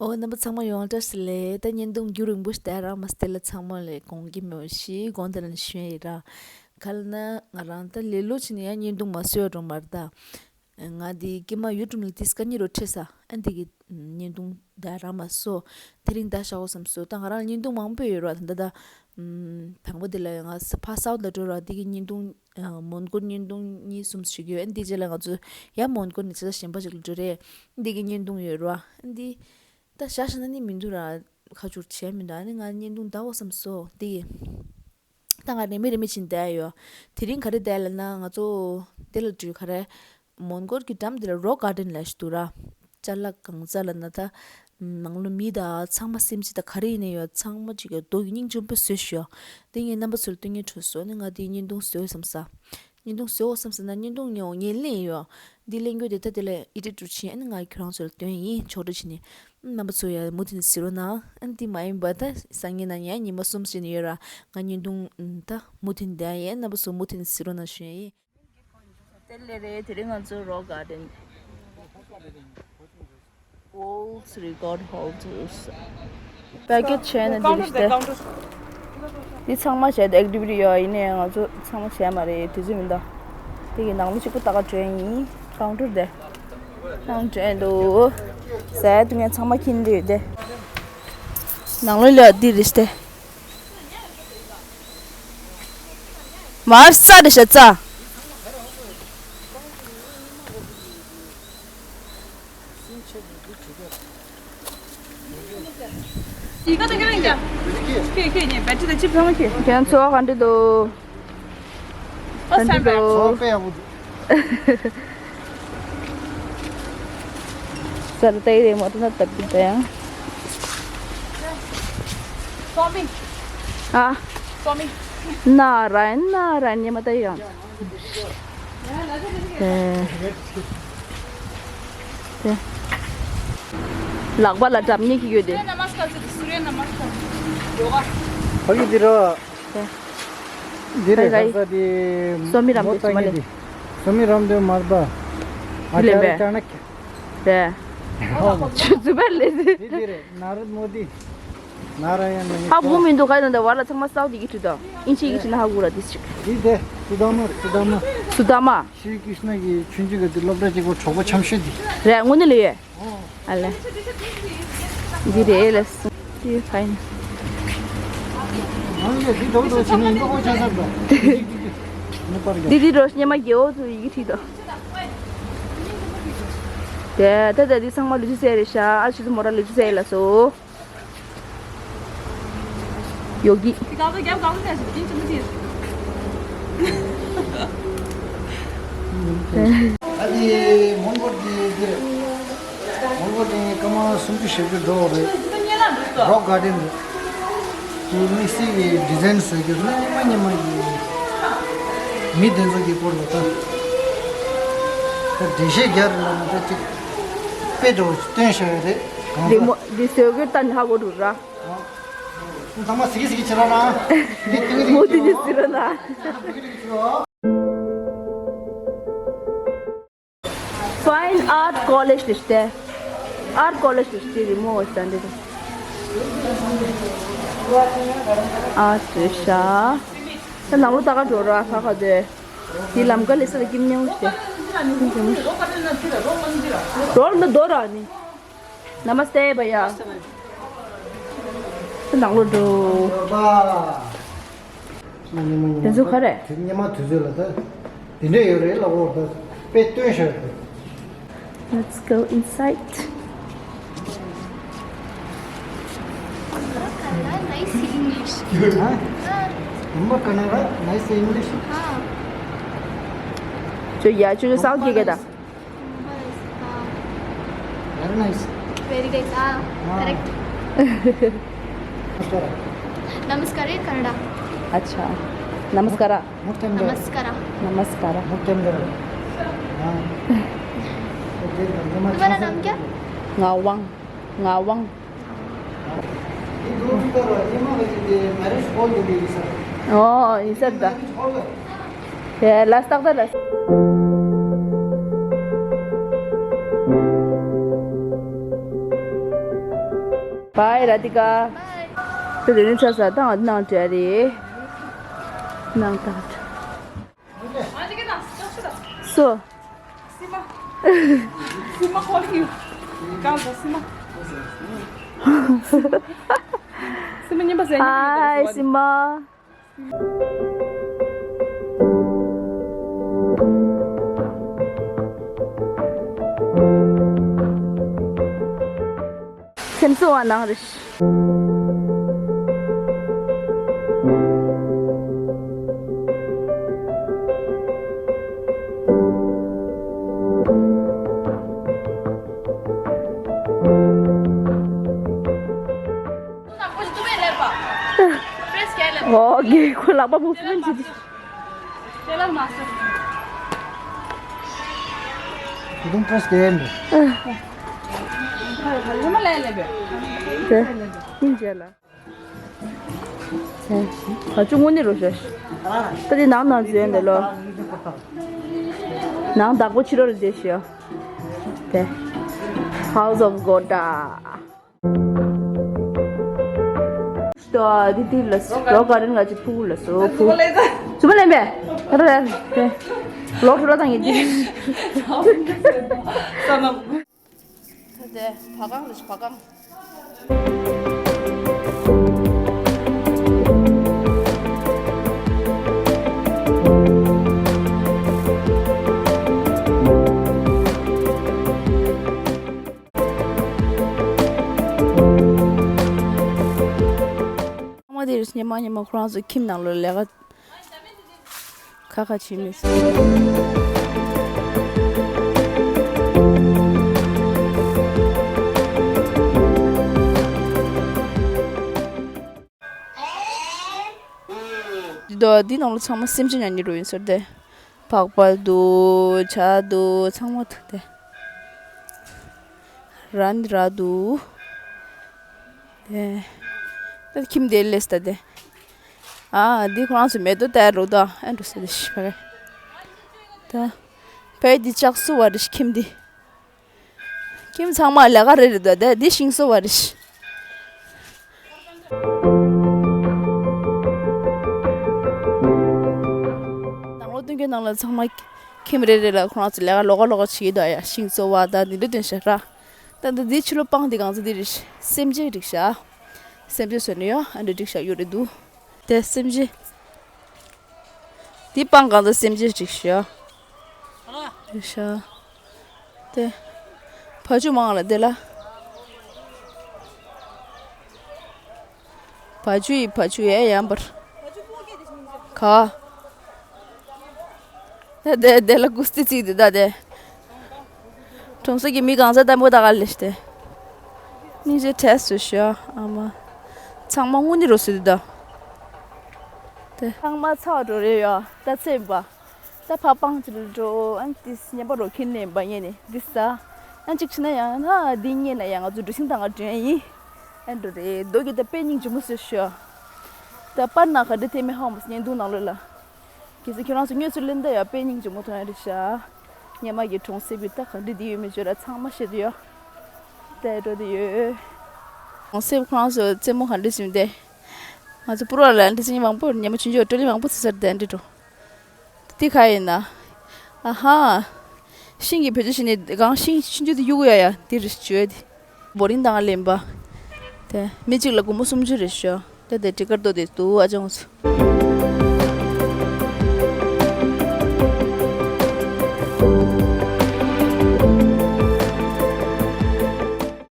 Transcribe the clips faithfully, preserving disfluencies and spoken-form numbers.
ཨོ། རྣམ་པ་ཚང་མ་ཡོངས་ལ་བཀྲ་ཤིས་བདེ་ལེགས། ད་བརྙན་ཐུང་རྒྱུན་རིང་པོ་ཞིག་བལྟས་རག་མ་སོང་། དེ་ལ་ཚང་མ་ལ་དགོངས་ཀྱི་མེད་པ་ཞིག་དགོངས་དག་ལ་ཞུ་ཡི་ར། ག་ལ་ན་ང་རང་ད་ལས་ལོ་ཕྱིན་ནས་ཡང་བརྙན་ཐུང་མ་བཟོས་པ་འགྲོ་མ་རེད་ད། ང་འདི་ཀྱེ་མ་ཡུ་ཊུབ་ལ་ཏིས་ཀ་གཉིས་རོ་ཁྲིད་ས། ཨ་འདི་གི་བརྙན་ཐུང་ད་རག་མ་སོང་། དེ་རིང་ད་བཞག་འོ་བསམ་སོང་། ད་ང་རང་ལ་བརྙན་ཐུང་མང་པོ་ཡོད་ར། ད་ད་ད་དང་པོ་དེ་ལ་ང་ཕར་སའུ་ཐ་ལ་འགྲོ་ར། འདི་གི་བརྙན་ཐུང་མོན་གྷོ་བརྙན་ཐུང་གཉིས་གསུམ་ཞིག་ཡོད། ཨ་འདི་རྗེས་ལ་ང་ཚོ་ཡང་མོན་གྷོ་ནས་ཆ་ས་གཞན་པ་ཞིག་ལ་འགྲོ་རེད། འདི་གི་བརྙན་ཐུང་ཡོད་ར། ཨ་འདི་ད་བཞག་བཞག་ན་ནི་མི་འདུག་ར། ཁ་ཆུར་བྱས་མི་འདུག་ཨ་ནི་ང་བརྙན་ཐུང་ལྟ་འོ་བསམ་སོང་། དེ་ཡིན། ད་ང་རེ་མི་རེ་མི་ཕྱིན་བསྡད་ཡོད། དེ་རིང་ག་རེ་བསྡད་ལབ་ན། ང་ཚོ་དེ་ལ་འགྲོ་ག་རེ། མོན་གྷོ་གི་འགྲམ་དེ་ལ་རོག་གར་ཌེན་ལབ་ཞིག་འདུག་ར། ཅ་ལག་གང་ཟག་ལབ་ན་ད་ནང་ལོ་མི་དང་ཚང་མ་སེམས་ཅན་དང་ག་རེ་ཡིན་ནའི་ཡོད། ཚང་མ་ཅིག་གི་རྡོ་ཡི་སྙིང་རྗེ་པོ་བཟོས་ཤག་དེ་ངས་རྣམ་པ་ཚོ་ལ་སྟོན་གྱི་འཕྲོ་སོང་ནི། ང་དེའི་བརྙན་ཐུང་བཟོས་བསམ་ས། བརྙན་ཐུང་བཟོ་འོ་བསམ་ཟེར་ན། བརྙན་ཐུང་ཉོ་ངས་ལེན་ཡོད། འདི་ལེན་རྒྱུ་དེ་ད་དེ་ལ་ཨེ་ཌིཊ་འདྲ་བྱས། ཨ་ནི་ང་ཁྱོད་རང་ཚོ་ལ་སྟོན་ཡིན། ཆོག་འདྲ་བྱས་ནས། རྣམ་པ་ཚོ་ཡང་མུ་མཐུད་ནས་གཟིགས་རོགས་གནང་། ཨ་ནི་འདི་མ་ཡིན་པ་ད་སང་ཉིན་གནངས་ཉིན་ཉི་མ་གསུམ་བྱས་ནས་ཡོད་ར། ང་བརྙན་ཐུང་ད་མུ་མཐུད་ནས་བསྡད་ཡིན། རྣམ་པ་ཚོ་མུ་མཐུད་ནས་གཟིགས་རོགས་གནང་ཞུ་ཡ་ཡིན། དེ་ལས་རེད། དེ་རིང་ང་ཚོ་རོག་གར་ཌེན། World Record Holders. པེ་ཀེ་ཇི་བྱས་ན་འདི་རེད་ཤག་སྟེ། འདི་ཚང་མ་བྱས་ཏེ་ཨེག་ཊི་བི་ཊི་ཡོད། ཡིན་ནའི་ང་ཚོ་ཚང་མ་བྱས་མ་རེད། དུས་ཚོད་མི་འདུག་དེ་གི་ནང་ལོ་གཅིག་པོ་ལྟ་ག་འགྲོ་ཡིན། ཀའུན་ཊར་དེ་ནང་འགྲོ་ཡིན་འདུག་ཟས་འཐུང་མཁན་ཚང་མ་འཁྱེར་འདི་ཡོད་དེ། ནང་ལོ་ལ་འདི་རེད་ཤག་སྟེ། མར་ས་རེད་ཤག་ས། ཁྱེད་ཚོ་ག་འདྲ་འདུག་ག་འདྲ་འདུག་ས་ར་ཏའི་རེ་མོ་ཏི་ན་ཏབ་ཏི་ཏ་ཡང་། ཨ། ན་ར་ན་ར་ཉི་མ་ཏ་ཡང་། དེ། དེ། ལག་པ་ལ་སྒྲ་སྙན་གྱི་ཡོད་དེ། ཕ་གི་འདི་རོ། དེ། འདི་རེད། ག་ས་འདི། སོ་མི་རམ་དེ་མོ་ཙ་གི་འདི། སོ་མི་རམ་དེ་མར་པ། ཨ་ཅག་ལེ་ཅག་ན་ཁྱ། དེ། ཆུ་ཚུད་པ་ལེ་དེ། འདི་འདི་རེད། ན་ར་མོ་དི། ན་ར་ཡ་ན་ཧ་གོ་མི་འདུག་ག་ཡིན་ན་འདི་བར་ལ་ཚང་མ་སའུ་ཐ་གི་བྲིས་འདུག་ཨིན་ཇི་གི་བྲིས་ན་ཧ་གོ་ར་དེ་ཅིག་འདི་དེ། སུ་དཱ་མ་རེད། སུ་དཱ་མ། སུ་དཱ་མ། ཤྲི་ཀྲིཤ་ན་གི་ཆུང་ཆུང་གི་དེ་སློབ་གྲྭ་གཅིག་པོ་གྲོགས་པོ་འཆམ་ཤོས་དེ། རེད། དངོས་གནས་ལོས་ཡོད། ཨ་ལེ། འདི་རེད་ལ་སོང་། འདི་ཕ་ཡིན། འདི་འདི་རོ་སྙེ་མ་རྒྱལ་པོ་ཚོ་ཡི་གེ་བྲིས་འདུག་དེ་ད་ད་འདི་ཚང་མ་ལུས་ཅི་ཟེར་རེད་ཤག་ཨ་ཆུ་ཚོད་མོ་ར་ལུས་ཅི་ཟེར་ལ་སོང་། ཡོ་གི། ཨ་དེ་མོན་གྷོ་དེ་དེ་རེད། མོན་གྷོ་དེ་སྐར་མ་སུམ་ཅུ་ཞེ་བཅུ་འགྲོ་བ་རེད། རོག་གར་ཌེན་རེད། དེ་དམིགས་བསལ་གྱི་ཌི་ཛའིན་བཟོ་རྒྱུ་སྙན་མ་སྙན་མ་ཡིན། མི་དེ་ཚོ་གི་སྐོར་ལ་ད་ད་འགྲེལ་བཤད་རྒྱག་རེད་ལབ་ན་ད་ཅིག་དཔེ་འདྲ་བོ་ཞིག་སྟོན་བཞག་ཡོད་རེད། གང་འདི་ལྟར་མོ་འདི་བཟོ་རྒྱུ་ད་ནི་ཧ་གོ་འགྲོ་ར། ཚང་མ་གཟིགས་གཟིགས་བྱེད་རོགས་གནང་། འདི་ལྟ་གི་མོ་འདི་ནི་གཟིགས་རོགས་གནང་། Fine Art College དེ་སྟེ། Art College དེ་སྟེ་རི་མོ་བ་ཅན་དེ། Art དེ་ཤ། ད་ནང་ལོ་ད་ག་འགྲོ་ར་ཁ་ཁ་དེ། དེ་ལམ་ཀ་ལས་ས་ལ་ཀིམ་ཉེ་བོ་སྟེ། རོལ་ནི་རྡོ་ར་ནི། Namaste, bhaiya. ནང་ལོགས་འགྲོ། དེ་ཚོ་ག་རེ། དེ་སྔོན་མ་དུས་ཚོད་ལ་ད་དེ་འདྲ་ཡོད་རེད་ལབ་འོ། ད་དཔེ་སྟོན་ཤོར་རེད། Let's go inside. Kannada, nice English. Huh? Huh? Kannada, nice English. Huh. ཁྱོད་ཡ་ཁྱོད་སའུ་ཐ་གི་ག་ད། Very nice. Very nice. Ah, ah. Correct. Namaskara. Namaskara, Kannada. Acha. Namaskara. Muttendra. Namaskara. Namaskara. Muttendra. Ah. तुम्हारा नाम क्या? Ngawang. Ngawang. Oh, inside the. Yeah, last tak dah last. Bye, Radhika. དེ་དེ་ནས་ཆ་ས་དང་ནང་འདྲ་རེད། ནང་དང་འདྲ། སོ། སི་མ། སི་མ་calling you. གང་ཟེར་སི་མ། སི་མ་མཉམ་པ་ཟེར་མཉམ་པ། Hi, སི་མ། སེམས་གསོ་བ་གནང་རེ་ཞིག་ཨོ་གི་ཁོ་ལག་པ་མུ་ཕུན་གྱི། ཁུ་དུང་པོ་སྐྱེལ་འདུག་དེ་ཡིན་བྱས་ལ། བ་ཅུ་དངོས་གནས་རོ་ཞོ། ད་དེ་ནང་ནང་འཛུལ་འདི་ལོ། ནང་བདག་པོ་ཕྱི་རོལ་བསྡད་ཤོག་དེ། House of Goda། ད་དེ་དེ་ལ་སོ་རོ་ག་རན་ང་ཅི་ཕུ་ལ་སོ་ཕུ། ཚུ་མ་ལེན་པས། ད་ད་དེ། ལོ་ཁྲོ་ལ་དང་ཡིན་དེ། ད་དེ་བ་གང་ལ་བ་གང་། ཚང་མ་དེ་རིང་ཉི་མ་ཉི་མ་ཁོ་རང་ཚོ་ཁྱིམ་ནང་ལོགས་ལས་ཀ་ཁ་ཁ་བྱེད་མི་སྲིད། འདི་དོ་འདི་ནང་ལོགས་ཚང་མ་སེམས་ཅན་ཉར་ཉེ་རུ་ཡིན་ཟེར་ཏེ། ཕག་པ་འདུག་ཇ་འདུག་ཚང་མ་འདུག་སྟེ། ར་ནི་ར་འདུག་དེ། ད་ཁྱིམ་དེ་ལས་ད་དེ། ཨ་འདི་ཁོ་རང་ཚོ་མེ་ཏོག་ལྟ་རོགས་ད་ཨ་འགྲོ་ཟེར་ཏེ་ཤི་ཕ་གི། ད། ཕ་གི་འདི་ལྕགས་སུ་བ་རེ་ཤི་ཁྱིམ་འདི། ཁྱིམ་ཚང་མ་ལས་ཀ་རེ་རེ་ད་དེ་འདི་ཤིང་སོ་བ་རེ་ཤི། ནང་ལོགས་སྟོན་གྱི་ནང་ལ་ཚང་མ་ཁྱིམ་རེ་རེ་ལ་ཁོ་རང་ཚོ་ལས་ཀ་ལོགས་ཀ་ལོགས་ཀ་བྱེད་ཀྱི་འདུག་ཡ། ཤིང་བཙོ་བ་དང་འདི་འདྲ་སྟོན་ཤག་ར། ད་ད་འདི་ཕྱི་ལོགས་སྤང་འདི་གང་ཚོ་འདི་རེད། སེམས་ཅན་རིགས་ཤག་སེམས་ཅན་བཟོས་ནས་ཡོད་ཨ་འདྲ་རིགས་ཤག་ཡོད་རེད་འདུག་དེ་སེམས་ཅན། འདི་སྤང་གང་ཚོ་སེམས་ཅན་རིགས་ཤག་རིགས་ཤག་དེ། བ་ཕྱུགས་མང་ལ་དེ་ལ། བ་ཕྱུགས་ཡི་བ་ཕྱུགས་ཡ་ཡམ་པར། ག་ད་དེ་དེ་ལ་ཀུ་སྟི་ཚིག་དེ་ད་དེ། གྲོང་གསེབ་ཀྱི་མི་གང་ཟག་ལྟ་བུ་ད་ག་ལས་ཏེ། སྙིང་རྗེ་བྲལ་སོང་ཤག་ཨ་མ། ཚང་མ་དངོས་གནས་རོ་སོད་དེ་ད། དེ་ཚང་མ་ཚ་བ་འགྲོ་རེ་ཡོད་ད་ཚེ་ཡིན་པ། ད་ཕ་སྤང་ཅི་ལ་འགྲོ་ཨན་ཏིས་ཉན་པ་རོ་ཁྱེར་ནས་ཡིན་པ་ངས་ནས་འདི་ཟ། ཨན་གཅིག་ཕྱིན་ན་ཡང་ན་འདི་ཉན་ན་ཡང་ང་ཚོ་འགྲོ་ཤིང་དང་ང་འདྲེན་ཡིན། ཨན་འགྲོ་རེད་རྡོ་གི་ད་དཔེ་སྙིང་རྗེ་མོ་བཟོས་ཤག་ད་པར་ན་ག་འདྲ་དེ་མི་ཧ་མོ་བརྙན་ཐུང་ནང་ལོགས་ལ། གལ་སྲིད་ཁྱོད་རང་ཚོ་དངོས་སུ་ལེན་ད་ཡ་དཔེ་སྙིང་རྗེ་མོ་མཐོང་ཡ་རེད་ཤག་ཉི་མ་གི་གྲོང་གསེབ་ཀྱི་ད་ག་འདྲ་འདི་ཡོད་མེད་བརྗོད་ར་ཚང་མ་བཤད་དུ་ཡོད། ད་འགྲོ་དུ་ཡོད། གྲོང་གསེབ་ཁོ་རང་ཚོ་རྩེད་མོ་ག་འདྲ་ཟིན་ཏེ། ང་ཚོ་པུ་ར་ལ་འདི་ཚེ་མང་པོ་ཉི་མ་ཆུང་ཆུང་བཀྲ་ལི་མང་པོ་ཚེ་ཚར་ཏེ་འདི་འགྲོ། འདི་ག་ཡིན་ན། ཨ་ཧ། ཤིང་གི་བེད་སྤྱོད་བྱས་ནས་གང་ཤིང་ཆུང་ཆུང་དེ་གཡུག་ཡ་ཡ་འདི་རེད་བརྗོད་དེ། བོ་རིང་དང་ལེན་པ། དེ་མི་གཅིག་ལ་སྒོར་མོ་སུམ་ཅུ་རེད་ཤག་དེ་དེ་ཊི་ཀར་ཏོ་དེ་འདུག་ཨ་ཅང་ཚོ།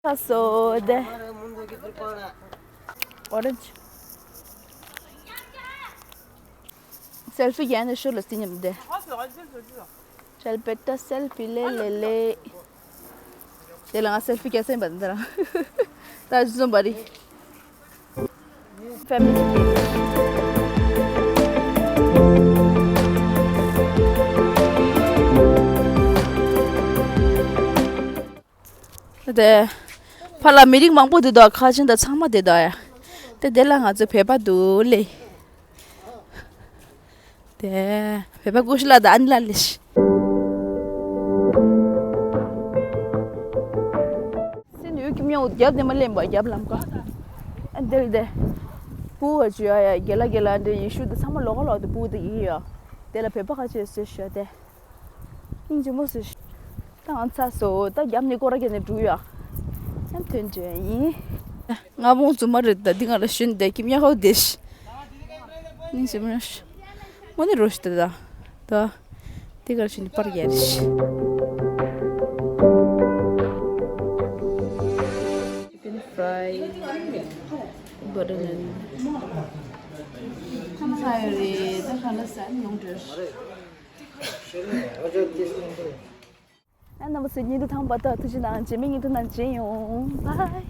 ཁ་སོ་དེ། Orange. Selfie རྒྱག་ནས་ཤོར་ལ་རྩི་ཉམས་བདེ། Chal beta selfie le le le. དེ་ལ་ང་selfie རྒྱག་སེམས་པ་འདི་རང་། ད་བཟོ་འབའ་རི། Family picnic. དེ། ཕ་ལ་མི་རིགས་མང་པོ་འདུག་དོ་ཁ་ཆེན་དང་ཚང་མ་དེ་དོ་ཡ། དེ་དེ་ལ་ང་ཚོ་བོད་པ་འདུག་ལེ། དེ། བོད་པ་ཀུ་ཤི་ལ་དང་ཨ་ནི་ལ་ལེ་ཤི། སེམས་ཡུལ་གྱི་སྨྱོ། རྒྱབ་དེ་མ་ལེན་པ་རྒྱབ་ལམ་ཀ། ཨ་འདིར་དེ། སྤུ་བ་ཅུ་ཡ་ཡ་རྒྱ་ལ་རྒྱ་ལ་འདྲེ་ཡེ་ཤུ་དེ་ཚང་མ་ལོག་ལོག་དེ་སྤུ་དེ་ཡིན་ཡ། དེ་ལ་བོད་པ་ཁ་ཆེ་སུ་ཤོད་དེ། སྙིང་རྗེ་མོ་སུ་ཤོད། ད་ང་ཚ་སོ་ད་རྒྱབ་ནས་སྐོར་ར་རྒྱབ་ནས་འགྲོ་ཡ། ཡང་ཐོན་འདྲེ་ཡིན། ང་བོང་ཙུ་མ་རེད་ད་འདི་ང་ལ་ཤུན་དེ་ཁྱིམ་ཡ་ཧོ་དེ་ཤི། སྙིང་རྗེ་མོ་ཤི། མོ་ནི་རོ་ཤི་དེ་ད། ད། དེ་གར་ཕྱིན་པར་ཡར་ཤི། Chicken fry, butter naan. ཁམས་ཚ་ཡོད་རེད་ད་ཁ་ལ་ཟ་ནི་ཡོང་འདྲ། ཨ་རྣམ་པ་ཚོས་ཉིན་དུ་ཐང་པ་ད་ཐུགས་རྗེ་གནང་རྗེས་མའི་ཉིན་དུ་ནང་མཇལ་ཡོང་། Bye.